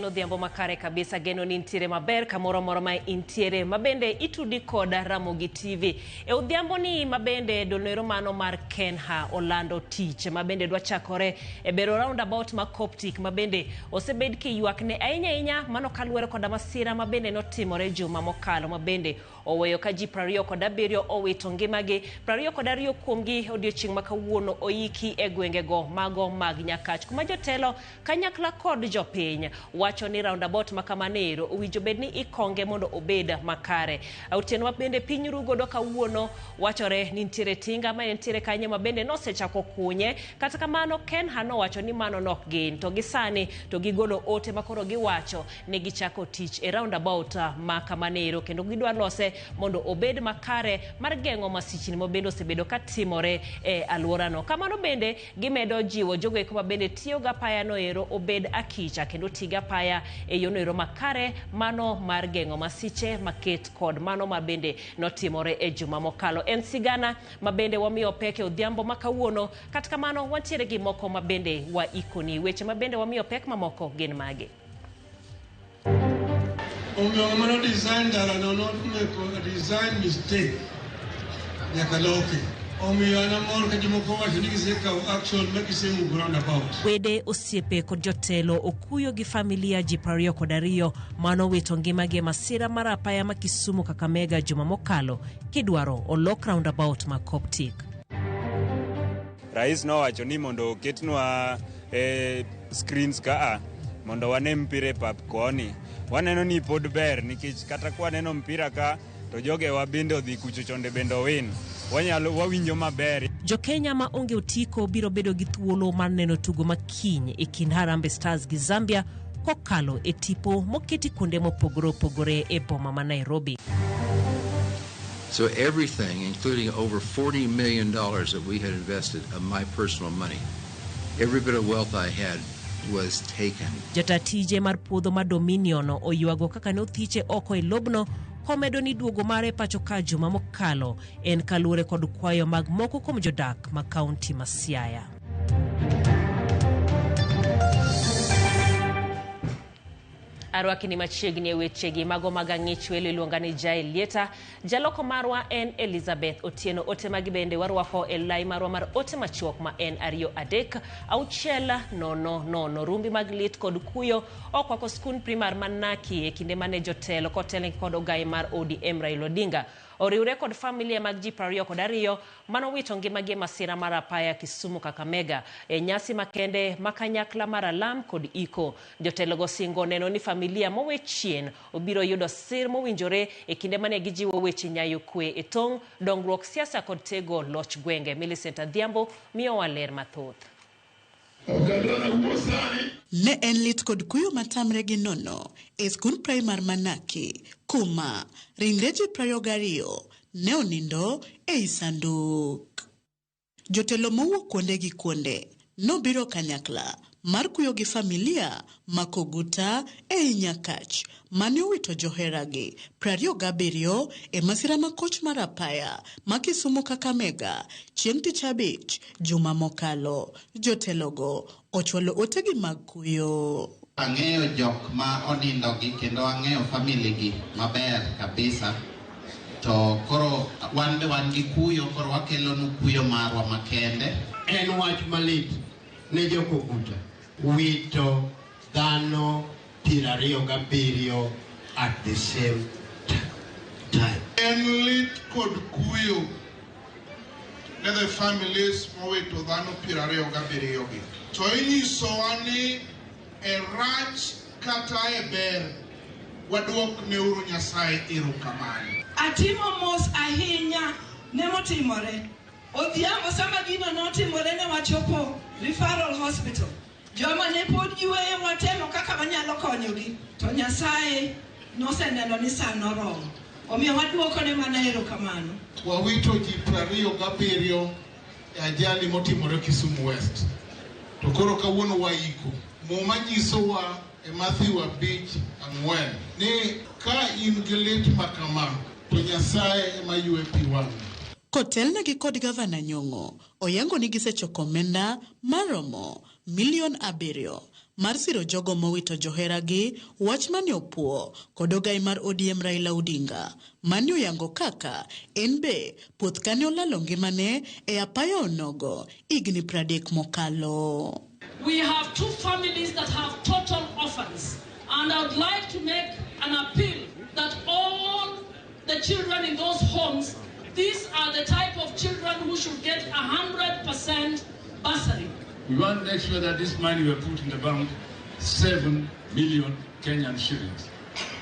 En odhiambo makare kabisa, geno ni intiere maber kamoro amora ma intiere, mabende itudi koda Ramogi TV. E odhiambo ni mabende dolnoero mano mar Kenha olando tich mabende dwa chakore e bero roundabout ma Coptic mabende osebed kiywak ne ahinya ahinya mano kaluwore koda masira mabende notimore juma mokalo mabende oweyo ka ji 27 owito ngimagi, 22 kuomgi odiochieng' ma kawuono oiki e gwengego mago mag Nyakach kuma jotelo kanyakla kod jopiny wacho ni roundabout ma kamano owinjo bed ni ikonge mondo obed makare. Otieno ma bende piny ru godo kawuono wachore ni nitiere tinga ma nitiere kanyo ma bende nosechako kunye, kata kamano Kenha nowacho ni mano nok gin to gi sani to gigolo ote ma koro giwacho ni gichako tich e roundabout ma kamano kendo gidwa lose mondo obed makare mar geng'o masichni ma bende osebedo katimore e alworano. Kamano bende gimedo jiwo jogo eko ma bende tiyo gi apaya no ero obed akicha kendo ti gi apaya e yono ero makare mano mar geng'o masiche maket kod mano ma bende notimore e juma mokalo. En sigana ma bende wamiyo pek e odhiambo ma kawuono, kata kamano wantiere gi moko ma bende waikoni. Weche ma bende wamiyo pek mamoko gin magi. Omiyo ng'ama no design ndarano nomako a design mistake nyaka loki. Omiyo an amor ka jomoko wacho ni gisekawo action ma gisemuko roundabout. Wede, osiepe kod jotelo okuyo gi familia ji 22 manowito ngimagi e masira mar apaya ma Kisumu Kakamega juma mokalo kidwaro olok roundabout ma Coptic. Rais nowacho ni mondo oketnwa screens kaa mondo wane mpira e pap koni. Waneno ni pod ber nikech kata kwaneno mpira ka to jogewa bende odhi kucho chonde bende owin. Wanyalo wawinjo maber. Jo-Kenya ma onge otiko biro bedo gi thuolo mar neno tugo ma kiny e kind Harambee Stars gi Zambia kokalo e tipo moketi kuonde mopogore opogore e boma ma Nairobi. So everything, including over $40 million that we had invested of my personal money, every bit of wealth I had was taken. Jata tije mar puodho ma Dominion oywago kaka ne othiche oko e lobno komedo ni duogo mare pacho ka juma mokalo en kaluwore kod kwayo mag moko kuom jodak ma kaunti ma Siaya. Arwaki ni machiegni e wechegi mago mag ang'ich welo iluonga ni Jael Lieta. Jaloko marwa en Elizabeth Otieno. Ote magi bende warwako e lai marwa mar ote machuok ma en 2 3 6 0 0. Rumbi mag lit kod kuyo okwako skund primar ma Naki e kinde mane jotelo kotelnegi kod ogai mar ODM Raila Odinga oriwre kod familia mag ji 22 manowito ngimagi e masira mar apaya Kisumu Kakamega e nyasi makende ma kanyakla mar alam kod iko. Jotelogo singo neno ni familia mowe chien obiro yudo sir mowinjore e kinde mane gijiwo weche nyayo kwe e tong', dongruok siasa kod tego loch gwenge. Millicent Adhiambo miyowa ler mathoth. Ne en lit kod kuyo matamre gi nono e skund primar ma Naki kuma ringre ji 22 ne onindo ei sanduk. Jotelo mowuok kuonde gi kuonde nobiro kanyakla mar kuyo gi familia ma Koguta ei Nyakach mane owito joheragi 27 e masira ma koch mar apaya ma Kisumu Kakamega chieng' tich abich juma mokalo. Jotelogo ochwalo otegi mag kuyo. Ang'eyo jok ma onindogi kendo ang'eyo family gi maber kabisa. To koro wan be wan gi kuyo, koro wakelonu kuyo marwa makende. En wach malit ne jo Koguta wito dhano 27 at the same time. En lit kod kuyo ne the families mowito dhano 27 gi. To inyisowa ni e rach kata e ber waduok ne uru Nyasaye erokamano. Atimo mos ahinya ne motimore. Odhiambo sama gino notimore ne wachopo referral hospital. Joma ne pod yweyo watemo kaka wanyalo konyogi to Nyasaye noseneno ni sa noromo. Omiyo waduoko ne mana erokamano. Wawito ji 27 e ajali motimore Kisumu West. To koro kawuono waiko. Muma nyisowa e Matthew 5:4 ni ka in gi lit ma kama to Nyasaye ema ywe pi wang'i. Kotelnegi kod gavana Nyong'o, oyango ni gisechoko omenda maromo milion 7 mar siro jogo mowito joheragi, wach mane opuo kod ogai mar ODM Raila Odinga mane oyango kaka en be puoth kane olalo ngimane e apaya onogo higni 30 mokalo. We have two families that have total orphans, and I would like to make an appeal that all the children in those homes, these are the type of children who should get 100% bursary. We want to make sure that this money we put in the bank, 7 million Kenyan shillings,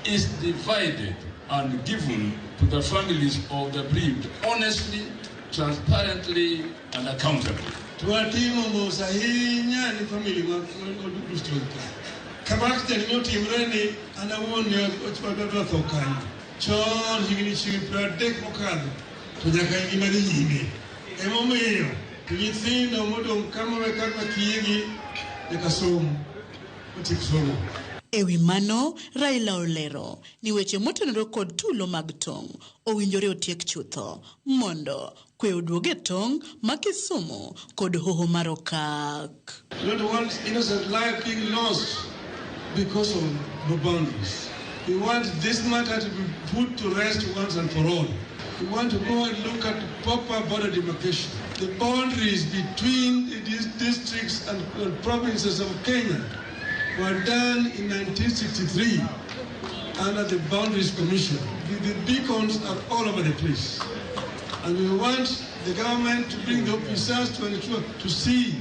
is divided and given to the families of the bereaved honestly, transparently, and accountably. Twatimo mos ahinya ni family mag Bristol ka. Kama accident notimre ni an awuon ne adwa tho kanyo. Chon higni 30 mokadho to nyaka ngima dhi nyime. Emomiyo nyithindo modong' kama we kaka kiyegi nyaka som, otiek somo. Ewi mano, Raila olero ni weche motenore kod tulo mag tong' owinjore otiek chutho mondo kwe oduog e tong' ma Kisumu kod hoho mar Okak. We don't want innocent life being lost because of the boundaries. We want this matter to be put to rest once and for all. We want to go and look at proper border demarcation. The boundaries between these districts and provinces of Kenya were done in 1963 under the Boundaries Commission. The beacons are all over the place. And we want the government to bring the officers to ensure to see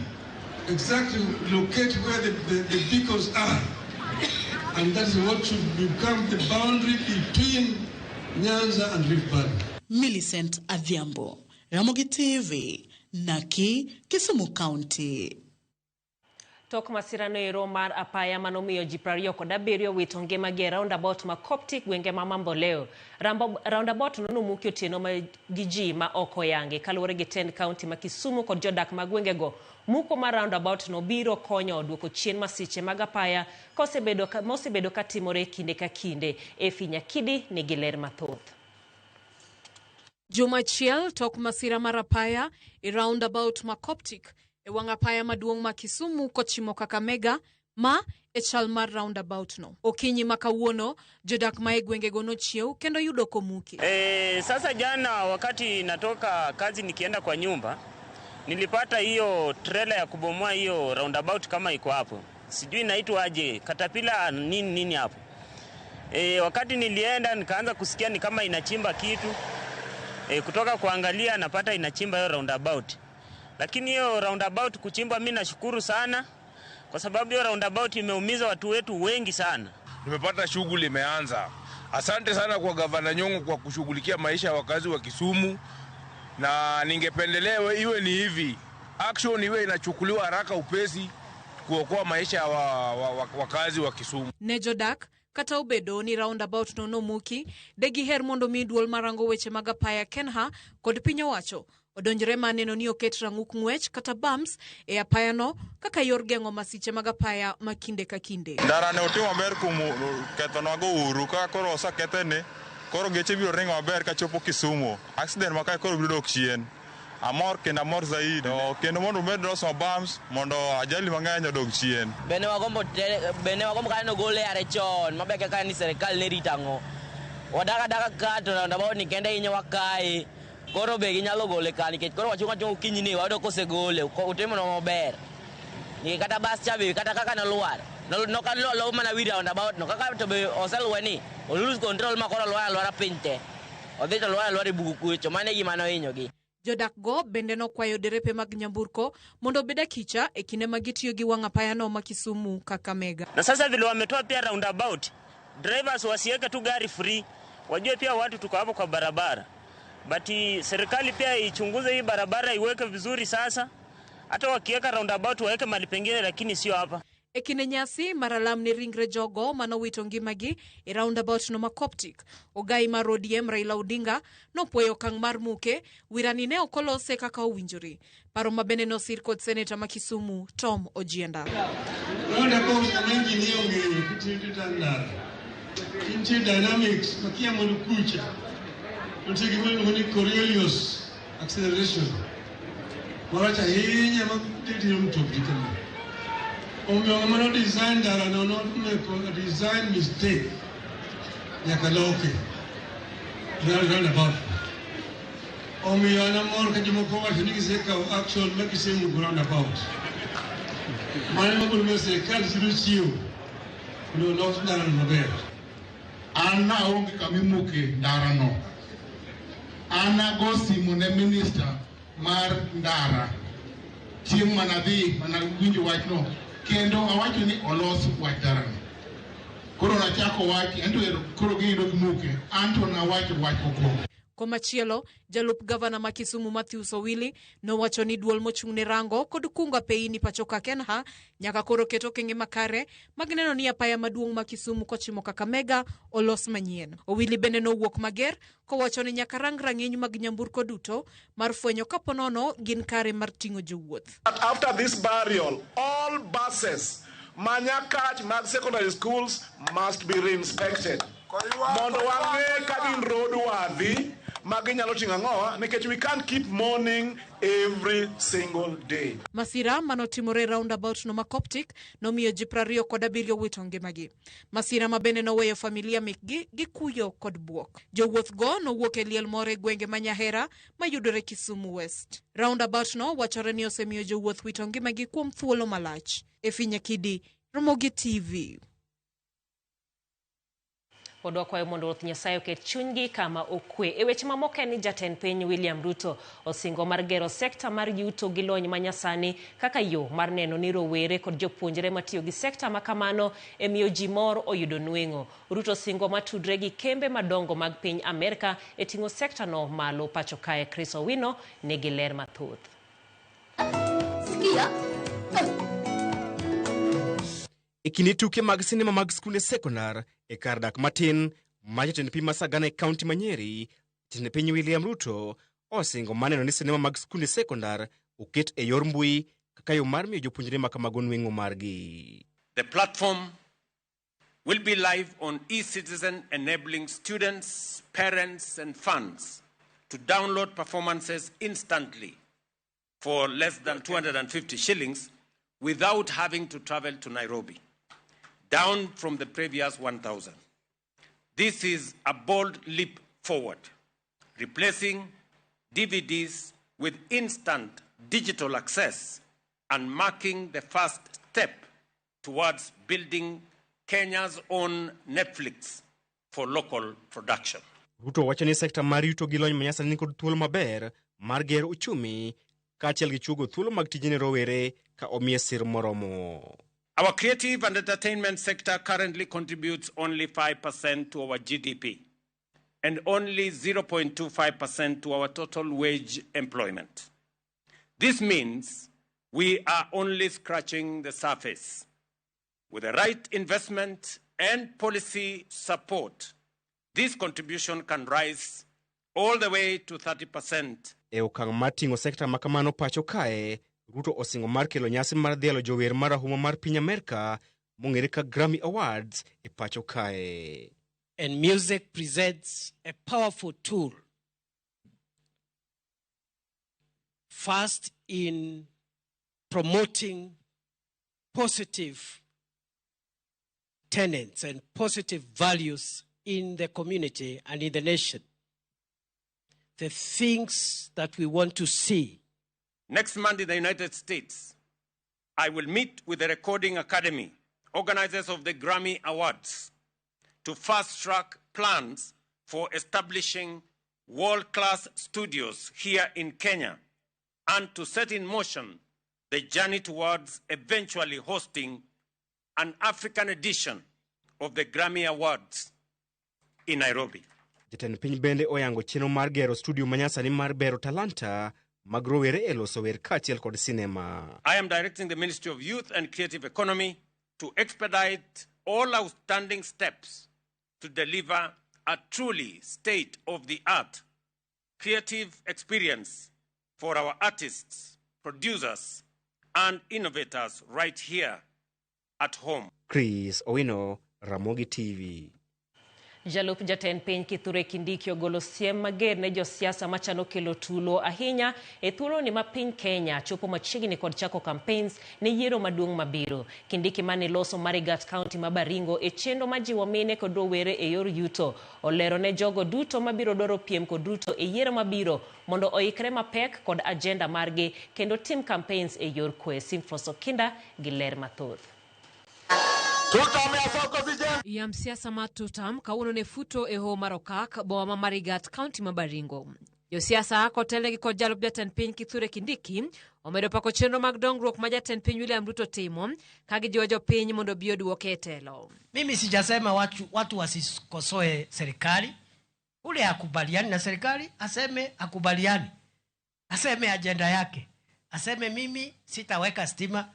exactly locate where the beacons are. And that is what should become the boundary between Nyanza and Rift Valley. Millicent Adhiambo, Ramogi TV, Naki, Kisumu County. Tok masirano ero mar apaya manomiyo ji 27 wito ngimagi e roundabout ma Coptic gwenge ma Mamboleo. Roundabout no nomuki otieno ma gi ji ma ok oyangi kaluwore gi tend kaunti ma Kisumu kod jodak ma gwengego. Muko mar roundabout no biro konyo duoko chien masiche mag apaya mosebedo katimore kinde ka kinde. Efi Nyakidi nigi ler mathoth. Juma achiel tok masira mar apaya e roundabout ma Coptic e wang' apaya maduong' ma Kisumu kochimo Kakamega ma e chal mar roundabout no. Okinyi ma kawuono jodak ma e gwengego nochiew kendo yudo komuki. Sasa jana wakati natoka kazi nikienda kwa nyumba nilipata hiyo trailer ya kubomoa hiyo roundabout kama iko hapo. Sijui inaitwa aje, katapila nini nini hapo. Wakati nilienda nikaanza kusikia ni kama inachimba kitu. Kutoka kuangalia napata inachimba hiyo roundabout. Lakini hiyo roundabout kuchimba, mimi nashukuru sana kwa sababu hiyo roundabout imeumiza watu wetu wengi sana. Nimepata shughuli imeanza. Asante sana kwa Gavana Nyong'o kwa kushughulikia maisha ya wakazi wa Kisumu, na ningependelea iwe ni hivi, action iwe inachukuliwa haraka upesi kuokoa maisha ya wakazi wa Kisumu. Ne jodak kata obedo ni roundabout no nomuki, de giher mondo mi duol marango weche mag apaya Kenha kod piny owacho odonjre maneno ni oket rang'uk ng'wech kata bumps e apayano kaka yor geng'o masiche mag apaya ma kinde ka kinde. Ndara ne otimo maber kuom kethonwa go uru, ka koro osekethe ni koro geche biro ringo maber kachopo Kisumu. Accident ma kae koro biro dok chien. Amor kendo amor zaidi. Kendo mondo umed loso bumps mondo ajali mang'eny odog chien. Bende wagombo kane nogole are chon maber kaka ni serikal ne rito ang'o. Wadak adaka ka to roundabout ni kende hinyowa kae. Koro be ginyalo gole ka nikech koro wachung' achung'a okinyi ni wayudo kosegole otimonwa maber. Nikech kata bas cha be kata kaka nolwar nokalo mana wi roundabout no kaka to be oseluwe ni o lose control ma koro olwar alwara piny te. Odhi to olwar alwara e bugo kucho, mano e gima nohinyogi. Jodak go bende nokwayo derepe mag nyamburko mondo obed akicha e kinde ma gitiyo gi wang' apayano ma Kisumu Kakamega. Na sasa vile wametoa pia roundabout, drivers wasiweke tu gari free, wajue pia watu tuko hapo kwa barabara. But serikali pia ichunguze hii barabara iweke vizuri sasa. Hata wakiweka roundabout waweke mahali pengine, lakini sio hapa. E kinde nyasi mar alam ne ringre jogo manowito ngimagi e roundabout no ma Coptic, ogai mar ODM Raila Odinga nopuoyo okang' mar muke wirani ne ok olose kaka owinjore. Paro ma bende nosir kod seneta ma Kisumu Tom Ojienda. Roundabout kama engineer ong'eyo kitiyo ndara. Nitie dynamics makia mondo kucha. Nitie gima iluongo ni Coriolis acceleration. Marach ahinya ma diro mtokni kama. Omiyo ng'ama no design ndarano nomako a design mistake nyaka loke roundabout. Omiyo an amor ka jomoko wacho ni gisekawo action ma gisemuko roundabout. Mano ema biro miyo sirikal siro chiewo mondo olos ndarano maber. An naonge kama imuke ndarano. An ago simu ne minista mar ndara chieng' manadhi manawinjo wachno kendo awacho ni olos wach ndarano. Koro nachako wach ento ero koro giyudo gimuke anto nawacho wach mokwongo. Komachielo, jalup gavana ma Kisumu Matthews Owili nowacho ni duol mochung' ne rango kod kungo apeyini pacho ka Kenha nyaka koro ket okenge makare mag neno ni apaya maduong' ma Kisumu kochimo Kakamega olos manyien. Owili bende nowuok mager kowacho ni nyaka rang rang'iny mag nyamburko duto mar fwenyo kapo nono gin kare mar ting'o jowuoth. But after this burial, all buses manyakach mag secondary schools must be reinspected mondo wang'e ka gin roadworthy ma ginyalo ting'o ang'owa nikech we can't keep mourning every single day. Masira manotimore e roundabout no ma Coptic nomiyo ji 27 wito ngimagi. Masira ma bende noweyo familia mekgi gi kuyo kod buok. Jowuoth go nowuok e liel moro e gwenge ma Nyahera mayudore Kisumu West. Roundabout no wachore ni osemiyo jowuoth wito ngimagi kuom thuolo malach. Efi Nyakidi, Ramogi TV. Pod wakwayo mondo Ruoth Nyasaye oket chunygi kama okwe. E weche mamoko en ni jatend piny William Ruto osingo mar gero sekta mar yuto gi lony manyasani kaka yo mar neno ni rowere kod jopuonjre matiyo gi sekta ma kamano e miyo ji mor oyudo nweng'o. Ruto singo matudre gi kembe madongo mag piny Amerka e ting'o sektano malo pacho kae. Chris Owino nigi ler mathoth. E kinde tuke mag sinema mag skunde sekondar e kar dak matin ma jatend piny ma Sagana e kaunti ma Nyeri, jatend piny William Ruto osingo mar neno ni sinema mag skunde sekondar oket e yor mbui kaka yo mar miyo jopuonjre ma kamago nweng'o margi. The platform will be live on eCitizen, enabling students, parents, and fans to download performances instantly for less than 250 shillings without having to travel to Nairobi, down from the previous 1,000. This is a bold leap forward, replacing DVDs with instant digital access and marking the first step towards building Kenya's own Netflix for local production. Ruto wacho ni sekta mar yuto gi lony manyasani nikod thuolo maber mar gero uchumi kaachiel gi chuogo thuolo mag tije ne rowere ka omiye sir moromo. Our creative and entertainment sector currently contributes only 5% to our GDP and only 0.25% to our total wage employment. This means we are only scratching the surface. With the right investment and policy support, this contribution can rise all the way to 30%. E okang' mar ting'o sekta ma kamano pacho kae, Ruto osingo mar kelo nyasi mar dhialo jower marahuma mar piny Amerka mong'ere ka Grammy Awards e pacho kae. And music presents a powerful tool. First in promoting positive tenets and positive values in the community and in the nation. The things that we want to see. Next month in the United States, I will meet with the Recording Academy, organizers of the Grammy Awards, to fast-track plans for establishing world-class studios here in Kenya and to set in motion the journey towards eventually hosting an African edition of the Grammy Awards in Nairobi. Jatend piny bende oyango chenro mar gero studio manyasani mar bero talanta mag rowere e loso wer kaachiel kod sinema. I am directing the Ministry of Youth and Creative Economy to expedite all outstanding steps to deliver a truly state-of-the-art creative experience for our artists, producers, and innovators right here at home. Chris Owino, Ramogi TV. Jalup jatend piny Kithure Kindiki ogolo siem mager ne josiasa machano kelo tulo ahinya e thuoloni ma piny Kenya chopo machiegni kod chako campaigns ne yiero maduong' mabiro. Kindiki mane loso Marigat County ma Baringo e chenro majiwo mine kod rowere e yor yuto olero ne jogo duto mabiro dwaro piem kod Ruto e yiero mabiro mondo oikre mapek kod agenda margi kendo tim campaigns e yor kwe. Simfros Okinda gi ler mathoth. Yam siasa mar Tutam kawuono ne futo e hoho mar Okak, boma ma Marigat, kaunti ma Baringo. Josiasa kotelnegi kod jalup jatend piny Kithure Kindiki omedo pako chenro mag dongruok ma jatend piny William Ruto timo ka gijiwo jopiny mondo obi oduoke e telo. Mimi sijasema watu wasikosoe serikali. Ule hakubaliani na serikali aseme hakubaliani, aseme ajenda yake, aseme mimi sitaweka stima,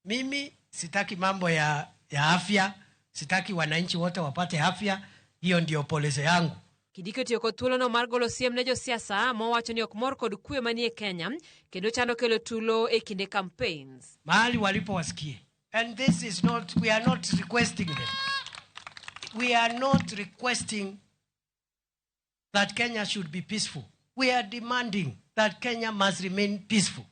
mimi sitaki mambo ya afya, sitaki wananchi wote wapate afya, hiyo ndio policy yangu. Kindiki otiyo kod thuolono mar golo siem ne josiasa mowacho ni ok mor kod kwe manie Kenya kendo chano kelo tulo e kinde campaigns. Mahali walipo wasikie. And this is not, we are not requesting them. We are not requesting that Kenya should be peaceful. We are demanding that Kenya must remain peaceful.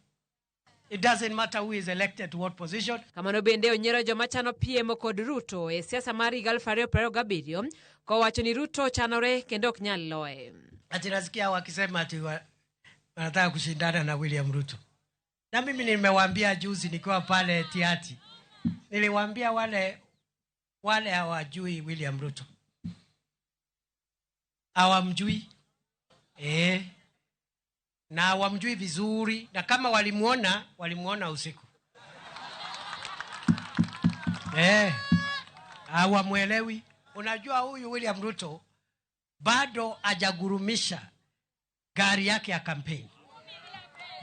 It doesn't matter who is elected to what position. Kamano bende onyiero joma chano piem kod Ruto e siasa mar higa 2027 kowacho ni Ruto chanore kendo ok nyal loye. Ati nasikia wakisema ati wanataka kushindana na William Ruto. Na mimi nimewaambia juzi nikiwa pale Tiati. Niliwaambia wale hawajui William Ruto. Hawamjui. Na hawamjui vizuri, na kama walimuona usiku. Hawamuelewi. Unajua huyu William Ruto bado hajagurumisha gari yake ya campaign.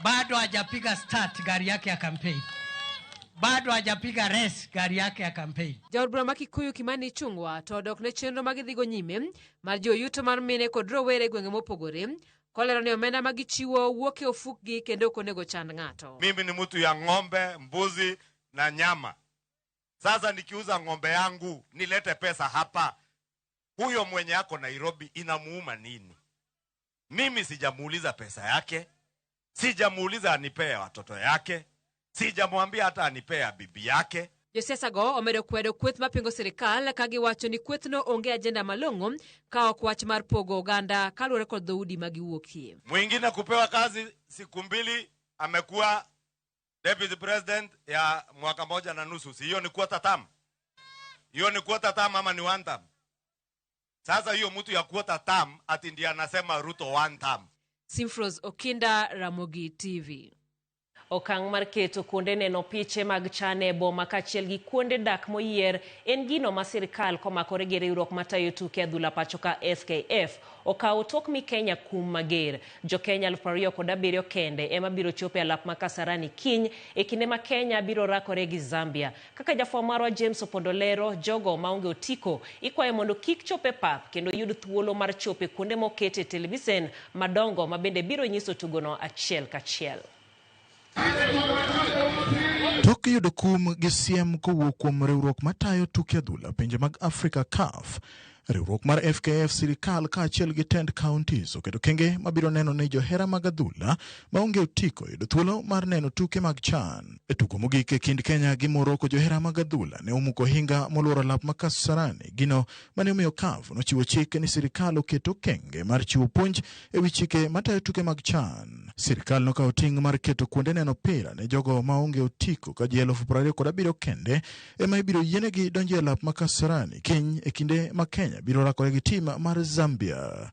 Bado hajapiga start gari yake ya campaign. Bado hajapiga race gari yake ya campaign. Jaod bura ma Kikuyu Kimani Ichung'wa to odok ne chenro ma gidhigo nyime mar jiwo yuto mar mine kod rowere e gwenge mopogore kolero ni omenda ma gichiwo wuok e ofukgi kendo ok onego chand ng'ato. Mimi ni mtu ya ng'ombe, mbuzi na nyama. Sasa nikiuza ng'ombe yangu nilete pesa hapa, huyo mwenye ako Nairobi inamuuma nini? Mimi sijamuuliza pesa yake, sijamuuliza anipee watoto yake, sijamwambia hata anipee bibi yake. Josiasa go omedo kwedo kweth mapingo sirikal ka giwacho ni kwethno onge ajenda malong'o ka ok wach mar pogo oganda kaluwore kod dhoudi ma giwuokie. Mwingine kupewa kazi siku mbili amekuwa deputy president ya mwaka 1.5. Si hiyo ni quarter term? Hiyo ni quarter term ama ni one term? Sasa hiyo mtu ya quarter term ati ndiye anasema Ruto one term. Simfros Okinda, Ramogi TV. Okang' mar keto kuonde neno piche mag chan e boma kaachiel gi kuonde dak moyier en gino ma sirikal komakore gi riwruok matayo tuke adhula pacho ka FKF okawo tok mi Kenya kum mager. Jo Kenya 27,000 kende ema biro chopo e alap ma Kasarani kiny e kinde ma Kenya biro rakore gi Zambia. Kaka jafwambo marwa James Opondo lero, jogo maonge otiko ikwayo mondo kik chop e pap kendo yud thuolo mar chopo e kuonde moket e televisen madongo ma bende biro nyiso tugono achiel kachiel. Tok yudo kum gi siem kowuok kuom riwruok matayo tuke adhula pinje mag Afrika CAF, riwruok mar FKF, sirikal kaachiel gi tend counties oketo kenge mabiro neno ni johera mag adhula maonge otiko yudo thuolo mar neno tuke mag CHAN. E tugo mogik e kind Kenya gi Morocco, johera mag adhula ne omuko ohinga moluoro alap ma Kasarani, gino mane omiyo CAF nochiwo chik ni sirikal oketo kenge mar chiwo puonj e wi chike matayo tuke mag CHAN. Sirikal nokawo ting' mar keto kuonde neno pira ne jogo maonge otiko ka ji 27,000 kende ema ibiro yienegi donjo e alap ma Kasarani kiny e kinde ma Kenya biro rakore gi tim mar Zambia.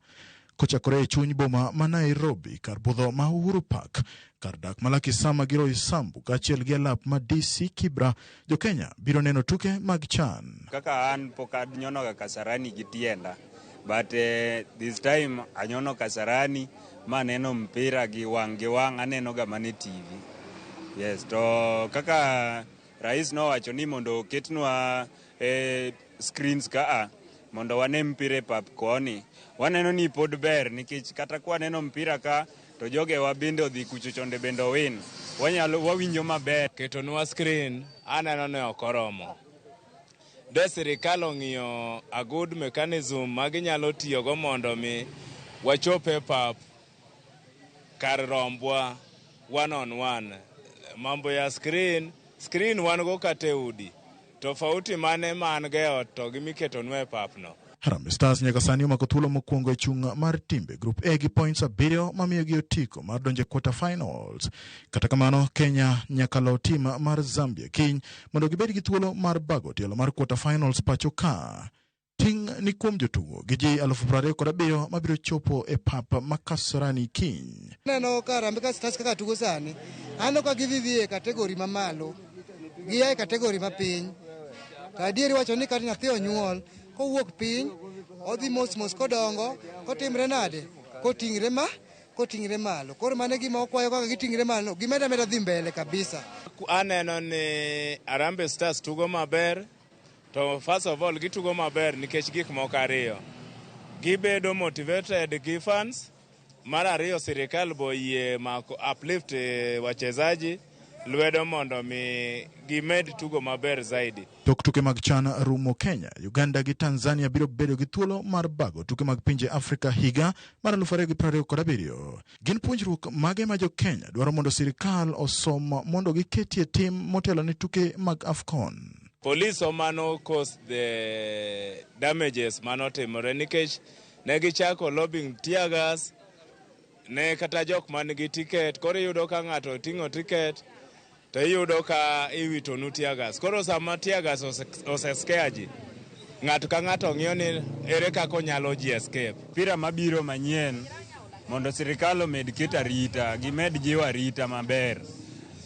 Kochakore e chuny boma ma Nairobi, kar budho ma Uhuru Park, kar dak ma Lakisama gi Roysambu kaachiel gi alap ma DC Kibra, jo Kenya biro neno tuke mag CHAN. Kaka an pok anyonoga Kasarani gi tienda, but this time anyono Kasarani maneno mpira gi wang' aneno ga mana e TV. Yes, to kaka rais nowacho ni mondo oketnwa screens kaa mondo wane mpira e pap koni, waneno ni pod ber nikech kata kwa neno mpira ka to jogewa bende odhi kucho chonde bende owin, wanyalo wawinjo maber. Ketonwa screen aneno ni ok oromo De sirikal ong'iyo a good mechanism ma ginyalo tiyogo mondo mi wachop e pap kar rombwa one on one. Mambo ya screen, screen wan go kata e udi. Tofauti mane man go e ot to gi miketonwa e pap no. Harambee Stars nyaka sani omako thuolo mokwongo e chung' mar timbe Group A gi points 7 mamiyogi otiko mar donjo e quarter finals. Kata kamano, Kenya nyaka lo tim mar Zambia kiny mondo gibed gi thuolo mar bago tielo mar quarter finals pacho ka. Ting' ni kuom jotugo gi ji 27,000 mabiro chopo e pap ma Kasarani kiny. Aneno ka Harambee Stars kaka tugo sani, aneno ka gidhi dhi e kategori mamalo, gia e kategori mapiny. To adieri wacho ni kata nyathi onyuol, kowuok piny, odhi mos mos kodongo, kotimre nade? Koting're malo. Koro mano e gima wakwayo kaka giting're malo, gimed ameda dhi mbele kabisa. Aneno ni Harambee Stars tugo maber, to first of all gitugo maber nikech gik moko ariyo. Gibedo motivated gi fans, mar ariyo sirikal bo yie mako uplift wachezaji lwedo mondo mi gimed tugo maber zaidi. Tok tuke mag CHAN rumo Kenya, Uganda gi Tanzania biro bedo gi thuolo mar bago tuke mag pinje Afrika higa mar 2027. Gin puonjruok mage ma jo Kenya dwaro mondo sirikal osom mondo giketie tim motelo ne tuke mag AFCON? Police omano cause the damages manotimore nikech ne gichako lobbing tear gas ne kata jok man gi ticket. Koro iyudo ka ng'ato oting'o ticket to iyudo ka iwitonu tear gas. Koro sama tear gas osescare ji, ng'ato ka ng'ato ng'iyo ni ere kaka onyalo ji escape. Mpira mabiro manyien mondo sirikal omed keto arita, gimed jiwo arita maber.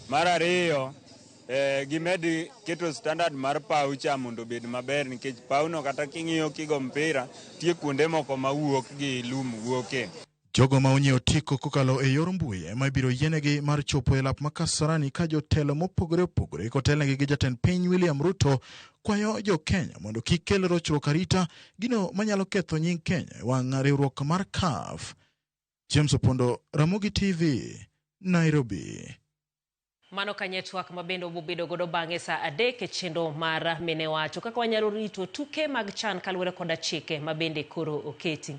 Mar ariyo, gimed keto standard mar paw cha mondo obed maber nikech pawno kata king'iyo kigo mpira tie kuonde moko mawuok gi lum wuoke. Jogo ma onyiewo otiko kokalo e yor mbui ema ibiro yienegi mar chopo e lap ma Kasarani ka jotelo mopogore opogore kotelnegi gi jatend piny William Ruto kwayo jo Kenya mondo kik kel rochruok arita gino manyalo ketho nying Kenya e wang' riwruok mar CAF. James Opondo, Ramogi TV, Nairobi. Mano kanye twak mabende wabobedo godo bang'e saa 3 e chenro mar Mine Wacho kaka wanyalo rito tuke mag CHAN kaluwore koda chike mabende koro oketi.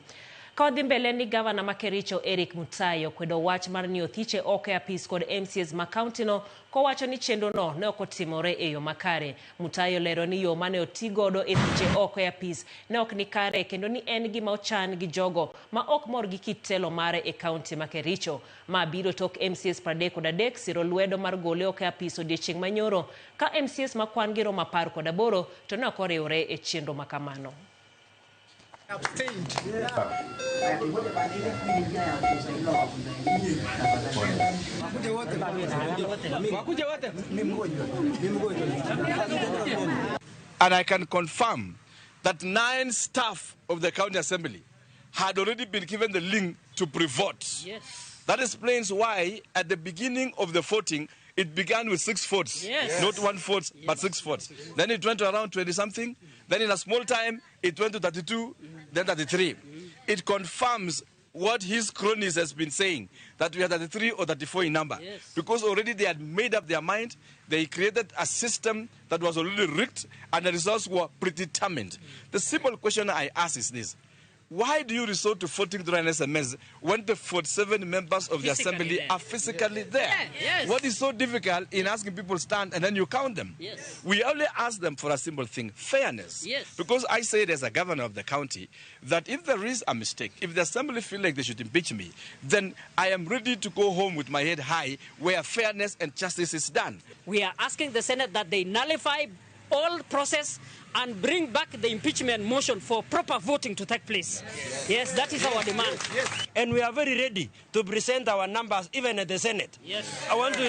Ka wadhi mbele ni gavana ma Kericho Eric Mutai okwedo wach mar ni othiche oko e apis kod MCAs ma kaunti no kowacho ni chenro no ne ok otimore e yo makare. Mutai olero ni yo mane oti godo e thiche oko e apis ne ok ni kare kendo ni en gima ochan gi jogo ma ok mor gi kit telo mare e kaunti ma Kericho. Ma biro tok MCAs 33 siro lwedo mar gole oko e apis odiechieng' manyoro ka MCAs ma kwan gi romo 18 to ne ok oriwre e chenro ma kamano. And I can confirm that 9 staff of the county assembly had already been given the link to pre-vote. Yes. That explains why at the beginning of the voting, it began with 6 votes. Yes. Not 1 vote, but 6 votes. Then it went to around 20-something. Then in a small time, it went to 32, then 33. It confirms what his cronies has been saying, that we are 33 or 34 in number. Yes. Because already they had made up their mind. They created a system that was already rigged, and the results were predetermined. The simple question I ask is this. Why do you resort to voting through an SMS when the 47 members of the Physically assembly there. are physically there? Yeah, yes. What is so difficult in asking people stand and then you count them? Yes. We only ask them for a simple thing, fairness. Yes. Because I say it as a governor of the county that if there is a mistake, if the assembly feel like they should impeach me, then I am ready to go home with my head high where fairness and justice is done. We are asking the Senate that they nullify all process and bring back the impeachment motion for proper voting to take place. Yes, yes, that is our demand. Yes. And we are very ready to present our numbers even at the Senate. Yes. I want to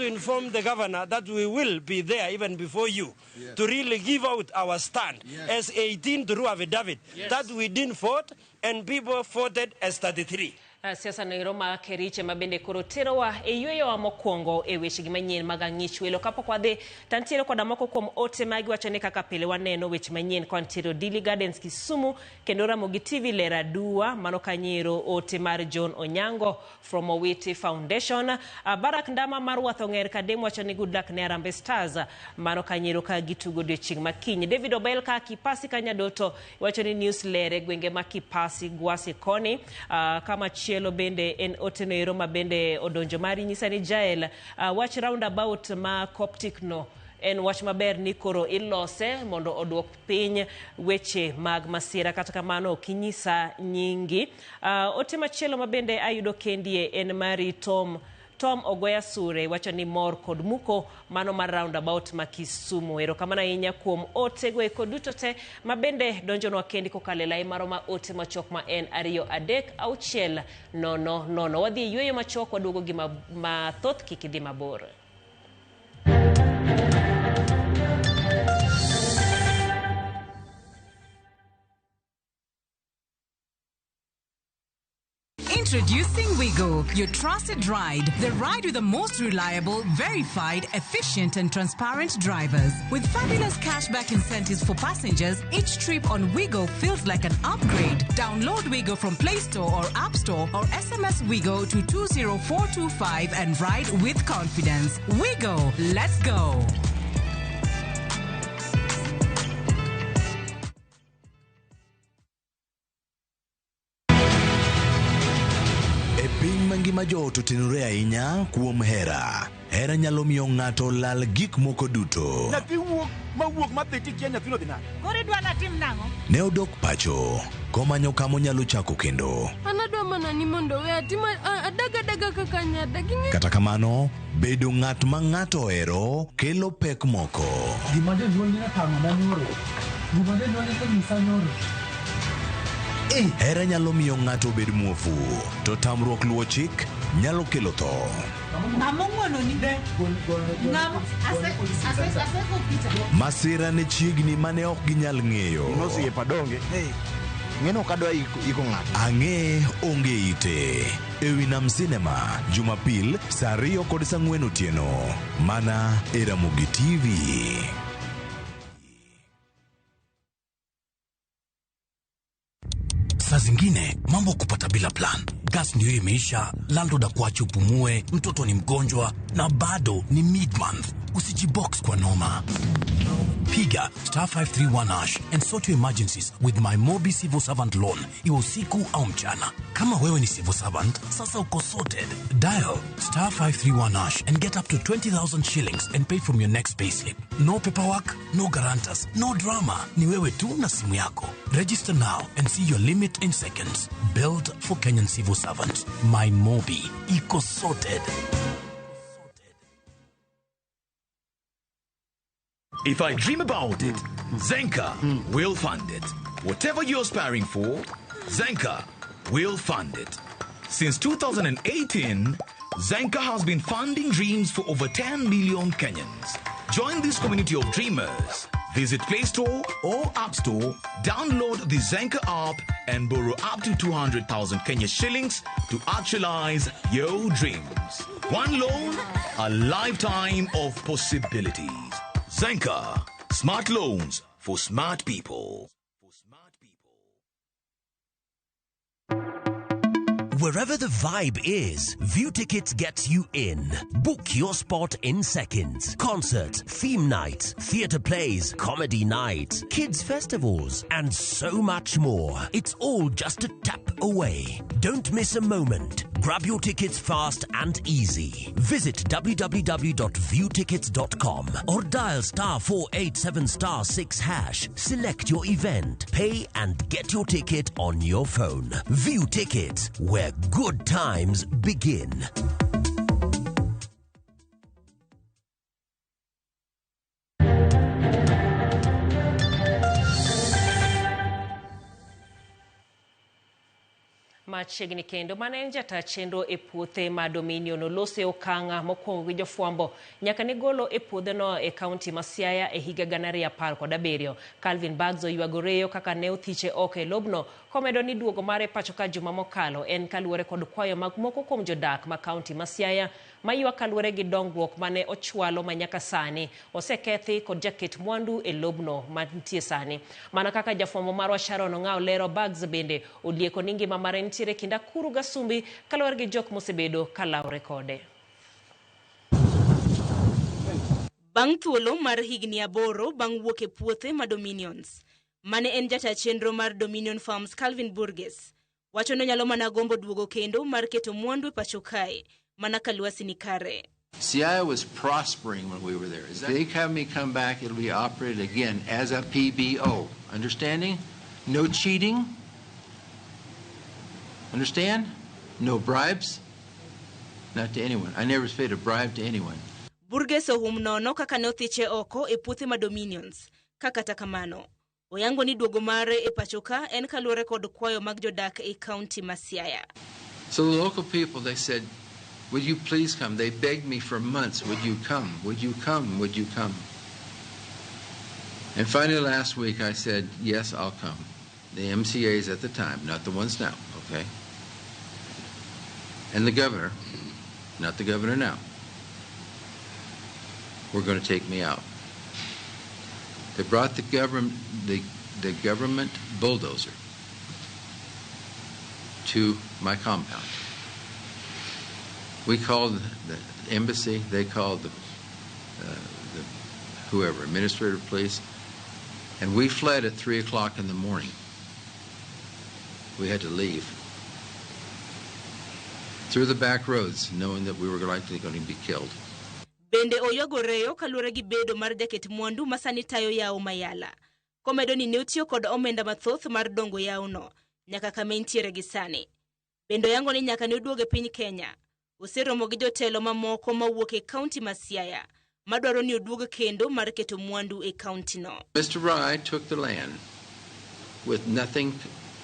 inform the governor that we will be there even before you Yes. to really give out our stand Yes. as 18 through affidavit Yes. that we didn't vote and people voted as 33. Siasa noero ma Kericho ma bende koro terowa e yweyowa mokwongo e wechegi manyien mag ang'ich welo. Kapok wadhi to antiere koda moko kuom ote ma giwacho ni kaka pile waneno weche manyien ka wantiere Odili Gardens Kisumu kendo Ramogi TV ler aduwa. Mano kanyiero ote mar John Onyango from Owiti Foundation. Barak Ndama mar Wath Ong'er Kadem wacho ni good luck ne Harambee Stars. Mano kanyiero ka gitugo odiochieng' ma kiny. David Obel ka Kipasi Kanyadoto wacho ni news ler e gwenge ma Kipasi Gwasi koni. Kama chielo bende en ote noero ma bende odonjo mari nyisa ni Jael wach roundabout ma Coptic no en wach maber ni koro ilose mondo oduok piny weche mag masira. Kata kamano ok inyisa nyingi. Ote machielo ma bende ayudo kendie en mari Tom Ogweya Sure wacho ni mor kod muko mano mar roundabout ma Kisumu. Erokamano ahinya kuom otego eko duto te ma bende donjonwa kendi kokalo e lai marwa ma ote machuok ma en 2 3 6 0 0. Wadhi e yueyo machuok waduogo gi mathoth kik idhi mabor. Introducing Wigo, your trusted ride. The ride with the most reliable, verified, efficient, and transparent drivers. With fabulous cashback incentives for passengers, each trip on Wigo feels like an upgrade. Download Wigo from Play Store or App Store or SMS Wigo to 20425 and ride with confidence. Wigo, let's go. E piny mangima joot otenore ahinya kuom hera. Hera nyalo miyo ng'ato lal gik moko duto. Nyathi wuok mawuok madhi tikia nyathino dhi nade? Koro idwa natim nang'o? Ne odok pacho komanyo kama onyalo chako kendo. An adwa mana ni mondo we atim adag adaga kaka nyadak. Kata kamano, bedo ng'at ma ng'ato ohero kelo pek moko. Gima jonyuolni notang'ona nyoro. Gima jonyuolni nonyisa nyoro. Hera nyalo miyo ng'ato obed muofu, to tamruok luwo chik nyalo kelo tho. Ng'ama ong'wononi? Ng'ama asego picha. Masira ne chiegni mane ok ginyal ng'eyo. Nosiepa donge. Ng'eno ok adwa iko ng'ato. Ang'e onge ite. Ewi Nam Cinema, Jumapil, saa 2 kod saa 4 otieno. Mana e Ramogi TV. Saa zingine mambo kupata bila plan. Gas ndio imeisha, landlord akuache upumue, mtoto ni mgonjwa na bado ni mid month. Usijibox kwa noma. Piga star 531 hash and sort your emergencies with my Mobi Civil Servant Loan, iwe usiku au mchana. Kama wewe ni civil servant, sasa uko sorted. Dial star 531 hash and get up to 20,000 shillings and pay from your next payslip. No paperwork, no guarantors, no drama. Ni wewe tu na simu yako. Register now and see your limit in seconds. Built for Kenyan civil servants. My Mobi. Iko sorted. If I dream about it, Zenka will fund it. Whatever you're aspiring for, Zenka will fund it. Since 2018, Zenka has been funding dreams for over 10 million Kenyans. Join this community of dreamers. Visit Play Store or App Store, download the Zenka app, and borrow up to 200,000 Kenya shillings to actualize your dreams. One loan, a lifetime of possibilities. Zenka, smart loans for smart people. Wherever the vibe is, View Tickets gets you in. Book your spot in seconds. Concert, theme nights, theatre plays, comedy nights, kids festivals, and so much more. It's all just a tap away. Don't miss a moment. Grab your tickets fast and easy. Visit www.viewtickets.com or dial star 487 star 6 hash. Select your event, pay and get your ticket on your phone. View Tickets, where good times begin. Machiegni kendo mane en jata chenro e puothe ma Dominion olose okang' mokwongo gi jofwambo nyaka ne golo e puodhono e kaunti ma Siaya e higa 2017. Calvin Baggs oywago reyo kaka ne othiche oko e lobno komedo ni duogo mare pacho ka juma mokalo en kaluwore kod kwayo mag moko kuom jodak ma kaunti ma Siaya maywak kaluwore gi dongruok mane ochwalo ma nyaka sani osekethi kod jaket mwandu e lobno mantie sani. Mana kaka jafwambo marwa Sharon Ong'aw lero, Baggs bende olieko ni ngima mare nitiere kind akuru gasumbi kaluwore gi jok mosebedo kalawre kode. Bang' thuolo mar higni 8 bang' wuok e puothe ma Dominions, mane en jata chenro mar Dominion Farms Calvin Burgess, wacho ni onyalo mana gombo duogo kendo mar keto mwandu e pacho kae, mana ka lwasi ni kare. Siaya was prospering when we were there. If they have me come back, it'll be operated again as a PBO. Understanding? No cheating. Understand? No bribes. Not to anyone. I never paid a bribe to anyone. Burgess ohum nono kaka ne othiche oko e puothe ma Dominions. Ka kata kamano, oyango ni duogo mare e pacho ka en kaluwore kod kwayo mag jodak e kaunti ma Siaya. So the local people, they said, would you please come? They begged me for months, would you come? Would you come? Would you come? And finally last week I said, yes, I'll come. The MCAs at the time, not the ones now, okay? And the governor, not the governor now, were going to take me out. They brought the government bulldozer to my compound. We called the embassy, they called the whoever, administrative police, and we fled at 3 o'clock in the morning. We had to leave through the back roads, knowing that we were likely going to be killed. Bende oywago reyo kaluwore gi bedo mar jaket mwandu ma sani tayo yawo Mayala. Komedo ni ne otiyo kod omenda mathoth mar dongo yawono nyaka kama entiere gi sani. Bende oyango ni nyaka ne oduog e piny Kenya, oseromo gi jotelo mamoko mawuok e kaunti ma Siaya madwaro ni oduog kendo mar keto mwandu e kaunti no. Mr. Rai took the land with nothing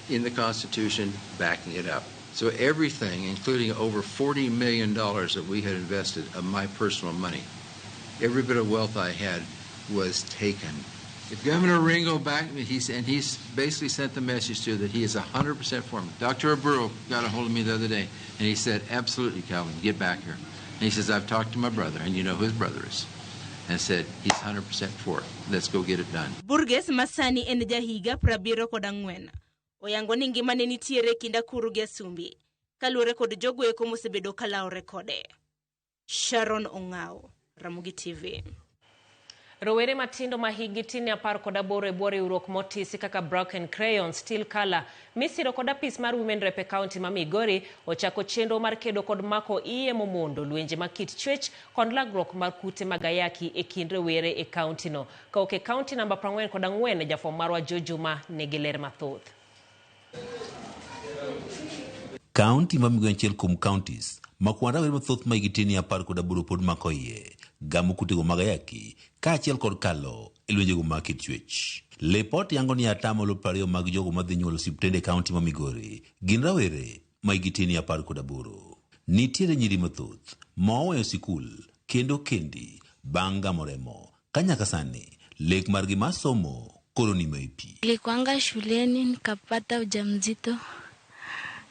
in the Constitution backing it up. So everything, including over $40 million that we had invested of my personal money, every bit of wealth I had was taken. If Governor Ringo backed me, he's basically sent the message to that he is 100% for me. Dr. Aburo got a hold of me the other day, and he said, absolutely, Calvin, get back here. And he says, I've talked to my brother, and you know who his brother is, and said, he's 100% for it. Let's go get it done. Burgess masani en jahiga 74. Oyango ni ngimane nitiere kind akuru gi asumbi kaluwore kod jogo eko mosebedo kalawore kode. Sharon Ong'aw, Ramogi TV. Rowere matindo ma hikgi tin 18 e bwo riwruok motisi kaka Broken Crayon, Steel Color, misiro kod apis mar Women Rep e kaunti ma Migori ochako chenro mar kedo kod mako iye momondo, lwenje ma kit chwech kod lagruok mar kute mag ayaki e kind rowere e kaunti no. Kawuok e kaunti namba 44, jafwambo marwa Joe Juma nigi ler mathoth. Kaunti ma Migori en achiel kuom counties ma kwan rawere mathoth ma hikgi tin 18 pod mako iye, gamo kutego mag ayaki kaachiel kod kalo e lwenjego mag kit chwech. Lipot yango ni 20% mag jogo madhi nyuolo osiptende e kaunti ma Migori gin rawere ma hikgi tin 18. Nitiere nyiri mathoth ma oweyo sikul kendo kendi bang' gamo remo ka nyaka sani lek margi mar somo koro nimo e pi. Nilikuanga shuleni nikapata ujauzito,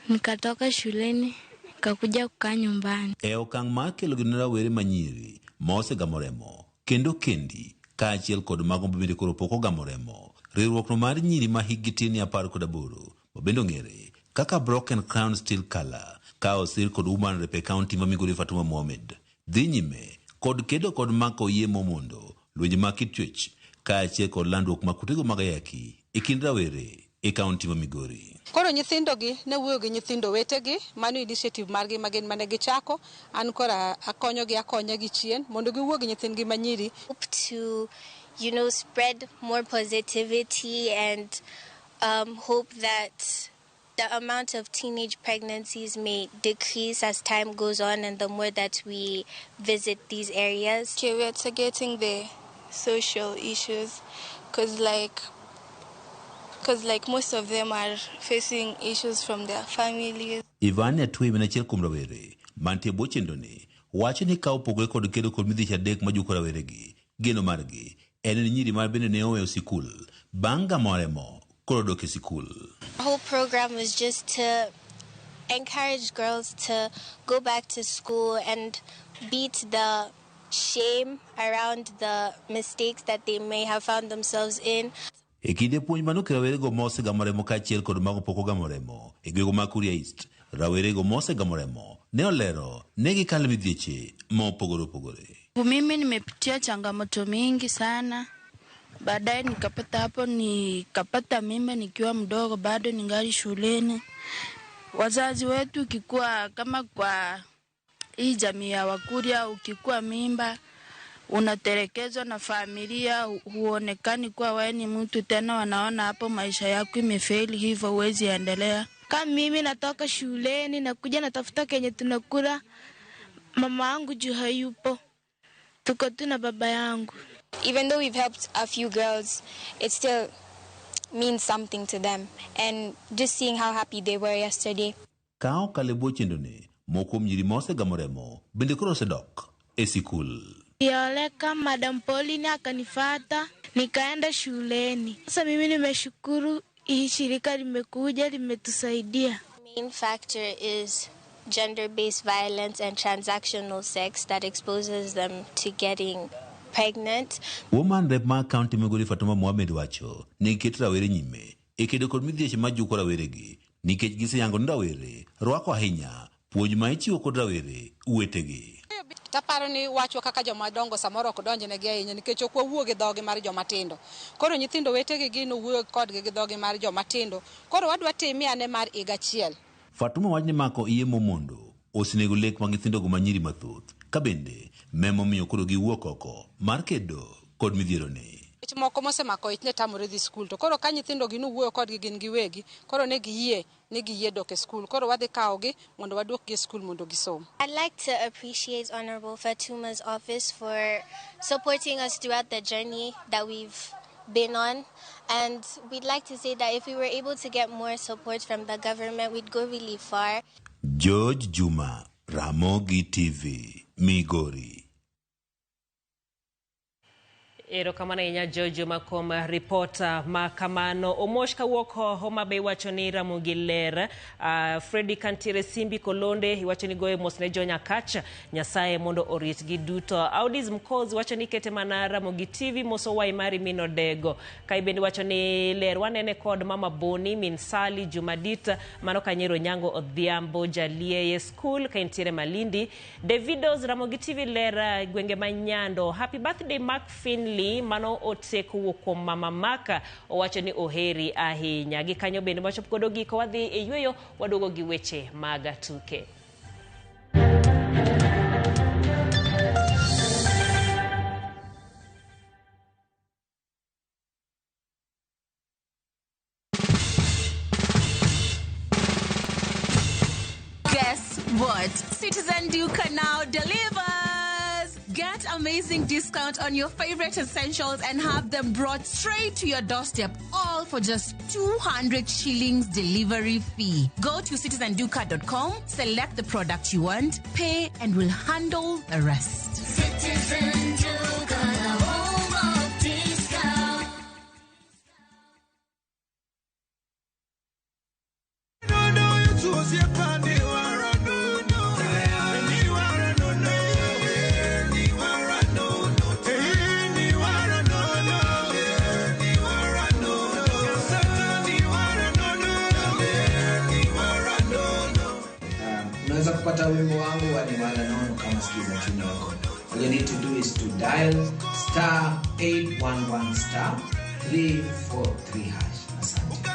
nikatoka shuleni nikakuja kukaa nyumbani. E okang' mar kelo gi ne rawere manyiri ma osegamo remo kendo kendi kaachiel kod mago mabende koro pok ogamo remo, riwruokno mar nyiri ma hikgi tin 18 ma bende ong'ere kaka Broken Crown Steel Color ka osir kod Woman Rep e kaunti ma Migori Fatuma Mohamed dhi nyime kod kedo kod mako iye momondo, lwenje mag kit chwech kaachiel kod landruok mag kutego mag ayaki e kind rawere e kaunti ma Migori. Koro nyithindogi ne wuoyo gi nyithindo wetegi, mano initiative margi ma gin mane gichako, an koro akonyogi akonya gi chien mondo giwuo gi nyithindgi manyiri. Hope to, spread more positivity and hope that the amount of teenage pregnancies may decrease as time goes on and the more that we visit these areas. Okay, we are targeting the social issues because like Because like most of them are facing issues from their families. Ivan Atwim en achiel kuom rawere mantie e bwo chenroni wacho ni ka opogore kod kedo kod midhieche adek majuko raweregi, geno margi en ni nyiri ma bende ne oweyo sikul bang' gamo remo koro dok e sikul. The whole program was just to encourage girls to go back to school and beat the shame around the mistakes that they may have found themselves in. E kinde puonj manokel rawerego mosegamo remo kaachiel kod mago pok ogamo remo e gwenge mag Kuria East, rawerego mosegamo remo ne olero ne gikalo midhieche mopogore opogore. Mimi nimepitia changamoto mingi sana. Baadaye nikapata hapo, nikapata mimba nikiwa mdogo, bado ningali shuleni. Wazazi wetu ukikuwa kama kwa hii jamii ya Wakuria, ukikuwa mimba unatelekezwa na familia, huonekani kuwa wewe ni mtu tena, wanaona hapo maisha yako imefeli, hivyo huwezi endelea. Kama mimi natoka shuleni nakuja natafuta kenye tunakula, mama yangu juu hayupo, tuko tu na baba yangu. Even though we've helped a few girls, it still means something to them. And just seeing how happy they were yesterday. Ka okalo e bwo chenroni, moko kuom nyiri mosegamo remo bende koro osedok e sikul. Nilioleka, Madam Pauline akanifata, nikaenda shuleni. Sasa mimi nimeshukuru hii shirika limekuja limetusaidia. Main factor is gender-based violence and transactional sex that exposes them to getting pregnant. Woman rep mar kaunti Migori Fatuma Mohamed wacho ni giketo rawere nyime e kedo kod midhieche majuko raweregi nikech giseyango ni rawere rwako ahinya puonj ma ichiwo kod rawere wetegi. Taparo ni wachwa kaka joma dongo samoro ok donjnegi ahinya nikech ok wawuo gi dhogi mar joma tindo. Koro nyithindo wetegi gin owuoyo kodgi gi dhogi mar joma tindo. Koro wadwa timie ane mar higa achiel. Fatuma wach ni mako iye momondo osenego lek mag nyithindogo ma nyiri mathoth ka bende memomiyo koro giwuok oko mar kedo kod midhieroni. Nikech moko mosemako ich ne tamore dhi skul to koro ka nyithindo gi nowuoyo kodgi gin giwegi koro ne giyie ni giyie dok e skul koro wadhi kawogi mondo waduokgi e skul mondo gisom. I'd like to appreciate Honorable Fatuma's office for supporting us throughout the journey that we've been on. And we'd like to say that if we were able to get more support from the government, we'd go really far. George Juma, Ramogi TV, Migori. Erokamano ahinya George Juma kuom ripota ma kamano. Omosh kawuok Homa Bay wacho ni Ramogi ler. Freddy Kantiere Simbi Kolonde iwacho ni goyo mos ne jo Nyakach, Nyasaye mondo oritgi duto. Audis Mkozi wacho ni kete mana Ramogi TV moso wai mari minodego. Kai bende wacho ni ler wanene kod Mama Boni, Min Sali, Jumadita, mano Kanyero Nyango Odhiambo Jalieye School kaintiere Malindi. Davidos Ramogi TV ler gwenge manyando. Happy birthday Mark Finley mano ote kowuok kuom Mama Maka owacho ni oheri ahinya. Gi kanyo bende wachopo godo giko wadhi e yweyo waduogo gi weche mag tuke. Guess what? Citizen Duka now delivers! Get amazing discount on your favorite essentials and have them brought straight to your doorstep, all for just 200 shillings delivery fee. Go to citizenduka.com, select the product you want, pay, and we'll handle the rest. Citizen Duka, the home of discount. Unaweza kupata wimbo wangu wa Niwala Nono kama sikiza tune yako. All you need to do is to dial star 811 star 343 hash. Asante.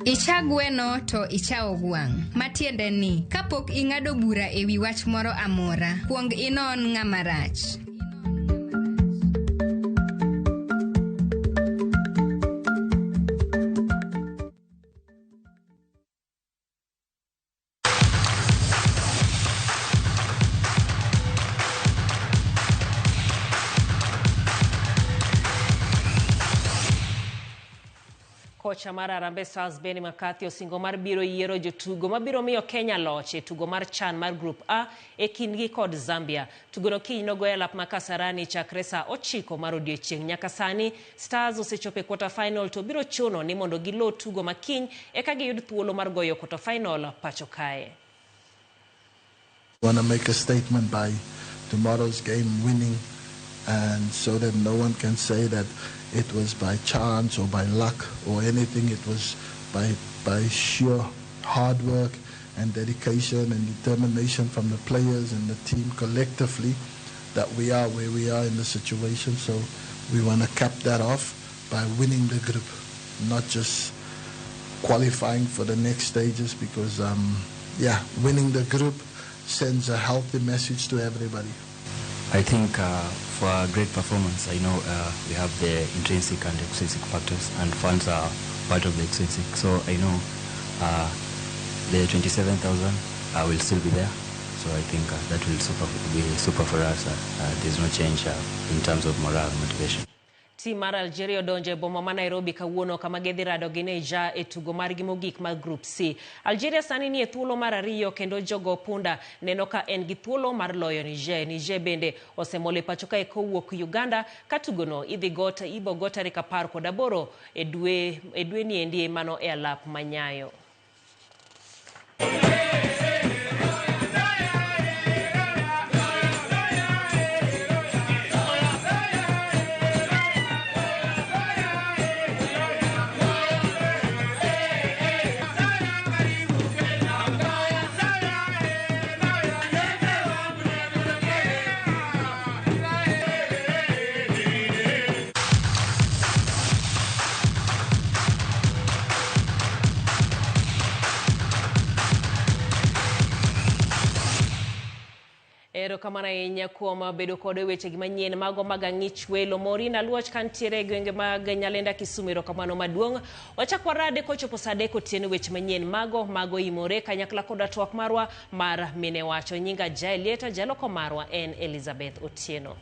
Icha gweno to ichawo gwang'. Matiende ni, kapok ing'ado bura e wi wach moro amora, kuong inon ng'ama rach. Kocha mar Harambee Stars Benni McCarthy osingo mar biro yiero jotugo mabiro miyo Kenya loch e tugo mar CHAN mar Group A e kindgi kod Zambia. Tugono kiny nogo e alap ma Kasarani chakre saa 9 mar odiechieng'. Nyaka sani Stars osechopo e quarter final to biro chuno ni mondo gilo tugo ma kiny eka giyud thuolo mar goyo quarter final pacho kae. Want to make a statement by tomorrow's game winning, and so that no one can say that it was by chance or by luck or anything. It was by sheer hard work and dedication and determination from the players and the team collectively that we are where we are in the situation. So we want to cap that off by winning the group, not just qualifying for the next stages, because winning the group sends a healthy message to everybody. I think for a great performance, I know we have the intrinsic and extrinsic factors, and fans are part of the extrinsic. So I know the 27,000 will still be there. So I think that will be super for us. There's no change in terms of morale and motivation. Tim mar Algeria odonjo e boma ma Nairobi kawuono kama gidhi rado gi Niger e tugo margi mogik mar Group C. Algeria sani ni e thuolo mar 2 kendo jogo punda neno ka en gi thuolo mar loyo Niger. Niger bende osemol e pacho kae kowuok Uganda ka tugono ibo go tarik 18 e dwe ni endi mano e alap ma Nyayo. Erokamano ahinya kuom bedo kod weche gi manyien mago mag ang'ich welo. Maureen Aluoch kantiere e gwenge mag Nyalenda Kisumu, erokamano maduong'. Wachak warade kochopo saa 3 otieno weche manyien mago mago imore kanyakla koda twak marwa mar mine wacho. Nyinga Jael Lieta, jaloko marwa en Elizabeth Otieno.